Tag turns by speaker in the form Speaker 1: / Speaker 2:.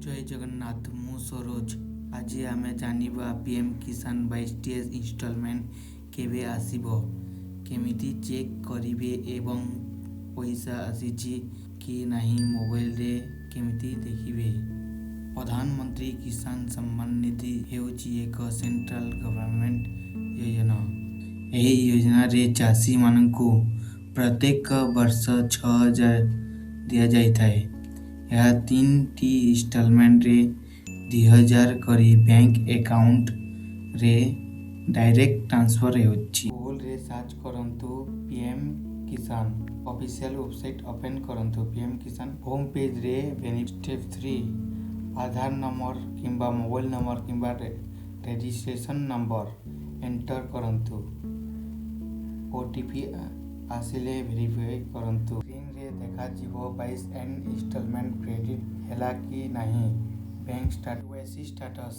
Speaker 1: ଜୟ ଜଗନ୍ନାଥ, ମୁଁ ସରୋଜ। ଆଜି ଆମେ ଜାଣିବା ପିଏମ୍ କିଷାନ 22ଟି ଇନଷ୍ଟଲମେଣ୍ଟ କେବେ ଆସିବ, କେମିତି ଚେକ୍ କରିବେ ଏବଂ ପଇସା ଆସିଛି କି ନାହିଁ ମୋବାଇଲରେ କେମିତି ଦେଖିବେ। ପ୍ରଧାନମନ୍ତ୍ରୀ କିଷାନ ସମ୍ମାନ ନିଧି ହେଉଛି ଏକ ସେଣ୍ଟ୍ରାଲ ଗଭର୍ଣ୍ଣମେଣ୍ଟ ଯୋଜନା। ଏହି ଯୋଜନାରେ ଚାଷୀମାନଙ୍କୁ ପ୍ରତ୍ୟେକ ବର୍ଷ 6000 ଦିଆଯାଇଥାଏ। ଏହା ତିନିଟି ଇନଷ୍ଟଲମେଣ୍ଟରେ 2000 କରି ବ୍ୟାଙ୍କ ଆକାଉଣ୍ଟରେ ଡାଇରେକ୍ଟ ଟ୍ରାନ୍ସଫର ହେଉଛି। ଗୁଗଲରେ ସର୍ଚ୍ଚ କରନ୍ତୁ ପିଏମ୍ କିଷାନ। ଅଫିସିଆଲ ୱେବସାଇଟ୍ ଓପେନ୍ କରନ୍ତୁ। ପିଏମ୍ କିଷାନ ହୋମ୍ ପେଜରେ ଷ୍ଟେପ୍ 3, ଆଧାର ନମ୍ବର କିମ୍ବା ମୋବାଇଲ ନମ୍ବର କିମ୍ବା ରେଜିଷ୍ଟ୍ରେସନ ନମ୍ବର ଏଣ୍ଟର କରନ୍ତୁ। ଓଟିପି ଆସିଲେ ଭେରିଫାଇ କରନ୍ତୁ। ସ୍କ୍ରିନରେ ଦେଖାଯିବ 22 ଏଣ୍ଡ ଇନଷ୍ଟଲମେଣ୍ଟ କ୍ରେଡ଼ିଟ୍ ହେଲା କି ନାହିଁ। Bank KYC status.